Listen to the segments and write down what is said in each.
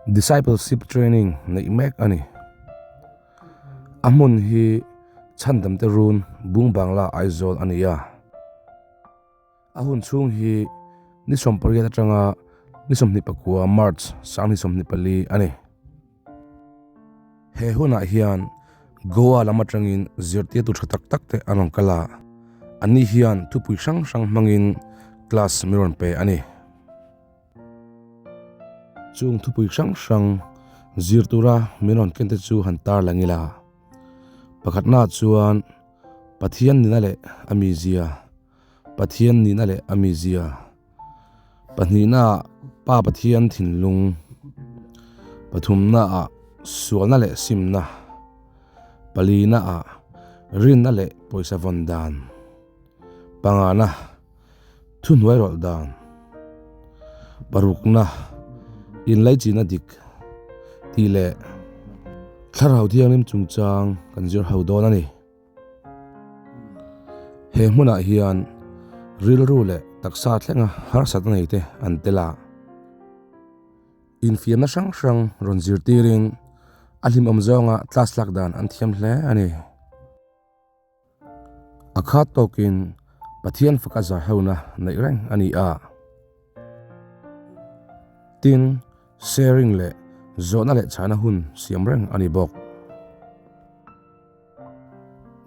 Discipleship Training neih mek a ni. A hmun hi Chhandamte Run, Bung Bangla, Aizawl a ni a. A hun chhung hi ni 80 atanga ni 29 March 2024 a ni. He hunah hian Goa lam atangin zirtirtu tha tak tak te an rawn kal a, anni hian thupui hrang hrang hmangin class min rawn pe a ni. Chung thupui hrang hrang zir tura min rawn ken te chu han tar lang ila, pakhatnaah chuan Pathian nina leh a mizia, Pathian nihna leh a mizia, pahnihnaah Pa Pathian thinlung, pathumnaah sualna leh simna, palinaah rinna leh pawisa vawn dan, pangana thuhnuai rawlh dan, parukna inlaichina dik tih leh Thlarau Thianghlim chungchang kan zir ho dawn a ni. He hmunah hian rilru leh taksa thlenga harsatna nei te an tel a, infiamna hrang hrang rawn zirtirin a hlimawm zawnga class lak dan an thiam hle a ni. A khat tawkin Pathian faka zai hona neih reng a ni a. Tin, sharing leh zawhna leh chhana hun siam reng a ni bawk.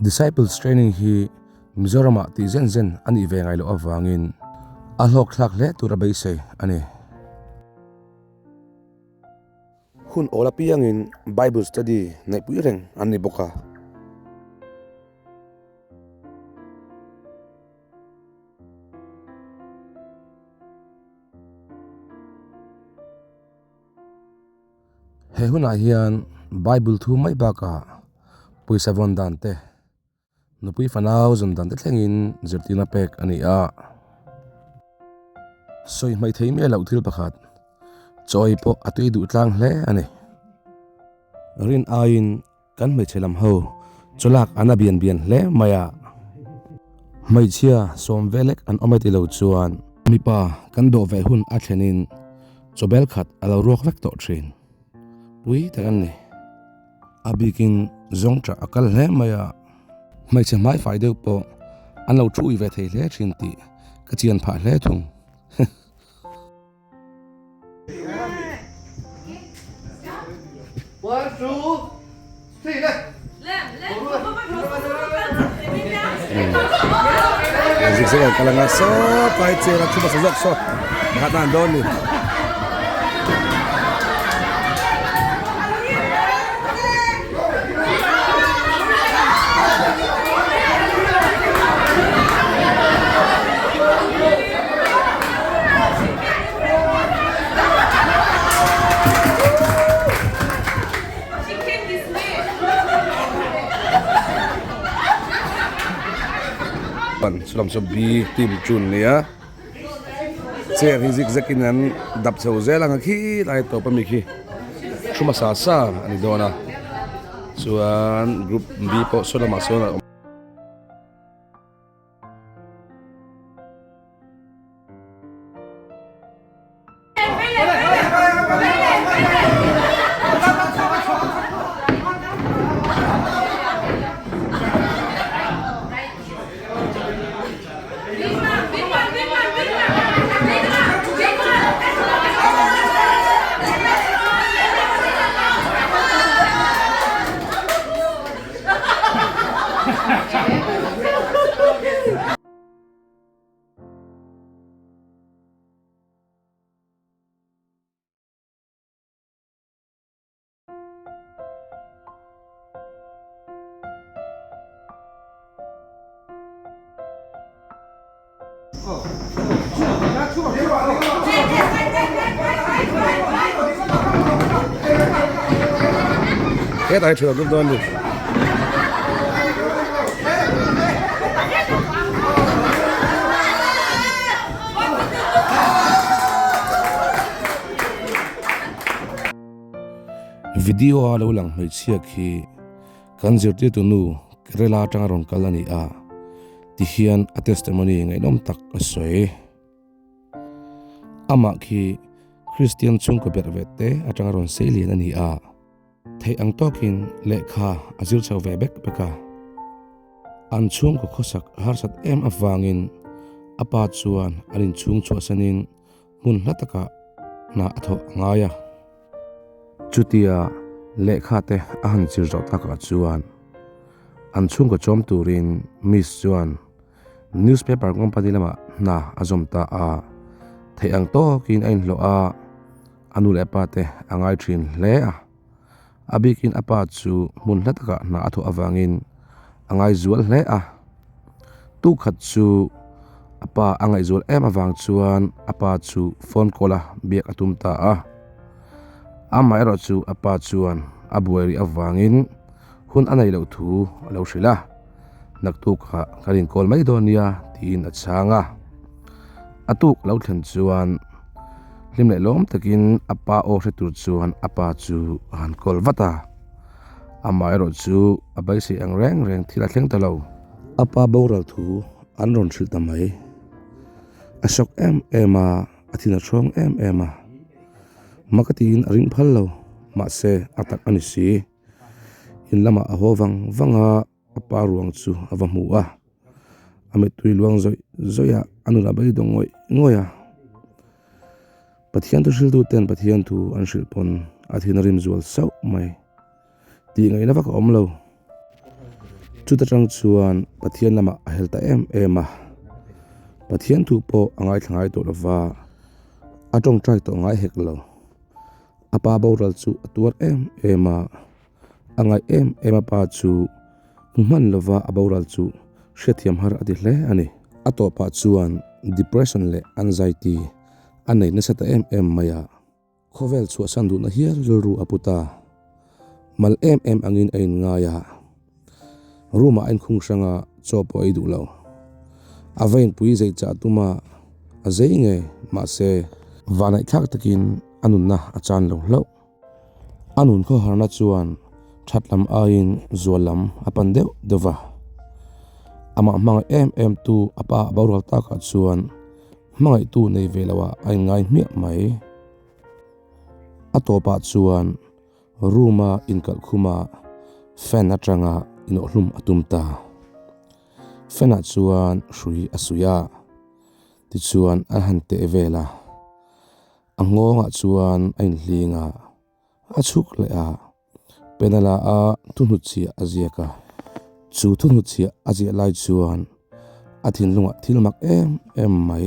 Disciples Training hi Mizoramah tih zen zen a nih ve ngai loh avangin a hlawkthlak hle tur a beisei a ni. Hun awl apiangin Bible Study neihpui reng an ni bawk a. He hunah hian Bible thu mai bakah pawisa vawn dan te, nupui fanau zawn dan te thlengin zirtirna pek a ni a. Sawi hmaih thei miah loh thil pakhat, chawi pawh a tui duh tlang hle a ni. Rin aiin Kan hmeichhe lam ho chu lak an a bian bian hle mai a, hmeichhia sawm velek an awm e ti lo chuan mipa kan dawh ve hun a thlenin chawbel khat a lo ruak vek tawh thin. Pui tak an ni. A bikin zawngṭah a kal hle mai a, hmeichhe hmaifai deuh pawh an lo thu ui ve thei hle thin tih ka chian phah hle thung. Zik zek an kal anga saw tlai chen a thu hmasa zawk saw pakhat an dawn ni. Chulam chu B team chu an nia chair hi zik zek in an dap chho zel ang a khilai tawp ami khi thu hmasa sa a ni dawn a chuan group B pawh saw lamah sawn a awm. Hetah hi ṭhian a dawn a ni. Video a lo lang hmeichhia khi kan zirtirtu nu Kerala atanga rawn kal a ni a tihian a testimony ngaihnawm tak a sawi. Amah khi. Kristian chhungkaw berh ve te atanga rawn sei lian a ni a, theih ang tawkin lehkha a zir chho ve bek bek a. An chhungkaw khawsak harsat em avangin a pa chuan an inchhung chhuahsanin hmun hla takah hna a thawh a ngai a. Chutia lehkha te a han zir zawh takah chuan an chhungkaw chawm turin Miss chuan Newspaper company lamah hna a zawm ta a, theih ang tawkin a inhlawh a, a nu leh pa te a ngai thin hle a. A bikin a pa chu hmun hla takah hna a thawh avangin a ngaizual hle a. Tukhat chu a pa a ngaihzual em avang chuan a pa chu phone call a biak a tum ta a. Amaherawh chu a pa chuan a buai rih avangin hun a neih loh thu a lo hrilh a. Naktukah kan inkawl mai dawn nia tiin a chhang a. A tuk lo thlen chuan hlim leh lawm takin a pa aw hre tur chuan a pa chu a han kawl vat a. Amaherawh chu a beisei ang reng reng thil a thleng ta lo. A pa boral thu an rawn hrilh ta mai. A shock em em a, a thin a hrawng em em a. Maka tiin a ring phal lo, mahse a tak a ni si. In lamah a haw vang vang a, a pa ruang chu a va hmu a, a mittui luang zawih zawih a, a nun a beidawng ngawih ngawih a. Pathian thu hriltu ten Pathian thu an hrilh pawn a thin a rim zual sauh mai. Tih ngaihna vak a awm lo. Chuta tang chuan Pathian lamah a hel ta em em a. Pathian thu pawh a ngaithla ngai tawh lova, a tawngtai tawh ngai hek lo. A pa boral chu a tuar em em a. A ngaih em em a pa chu hmu hman lova a boral chu hriatthiam har a ti hle a ni. A tawpah chuan depression leh anxiety a nei nasa ta em em mai a, khawvel chhuahsan duhna hial rilru a pu ta. Mal em em angin a inngai a, room ah a inkhung hrang a, chaw pawh a ei duh lo. A va inpui zei chah tum a, a zei ngei, mahse vanaihthlak takin a nunna a chan lo hlauh. A nun khawharna chuan that lam aiin zual lam a pan deuh deuh va. Amah hmangaih em em tu a pa a boral takah chuan hmangaihtu nei ve loah a inngai hmiah mai. A tawpah chuan room a inkalh khuma fan atanga inawhhlum a tum ta. Fan ah chuan hrui a suih a, tichuan a han teh vel a. A nghawngah chuan a inhling a, a chhuk leh a, penala a thuhnutchhiah a ziak a. Chu thuhnutchhiah a ziah lai chuan a thinlungah thil mak em em mai,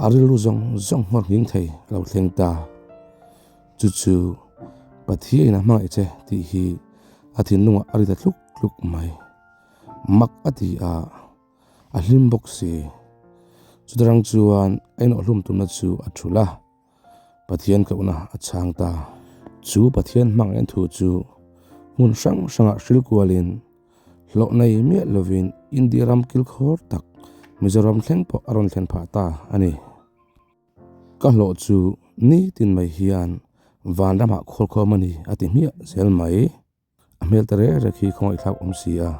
a rilru zawng zawng nghawr nghing thei a lo thleng ta. Chu chu Pathiain a hmangaih che tih hi a thinlungah a ri ta tluk tluk mai. Mak a ti a. A hlim bawk si. Chutarang chuan a inawhhlum tumna chu a thulh a, Pathian kohna a chhang ta. Chu Pathian hmangaihna thu chu hmun hrang hrangah hril kualin hlawh nei miah lovin India ram kilkhawr tak Mizoram thleng pawh a rawn thlen phah ta a ni. Ka hlawh chu nitin mai hian vanramah khawlkhawm a ni a ti hmiah zel mai. A hmel ta rek rek hi khawngaihthlak awm si a.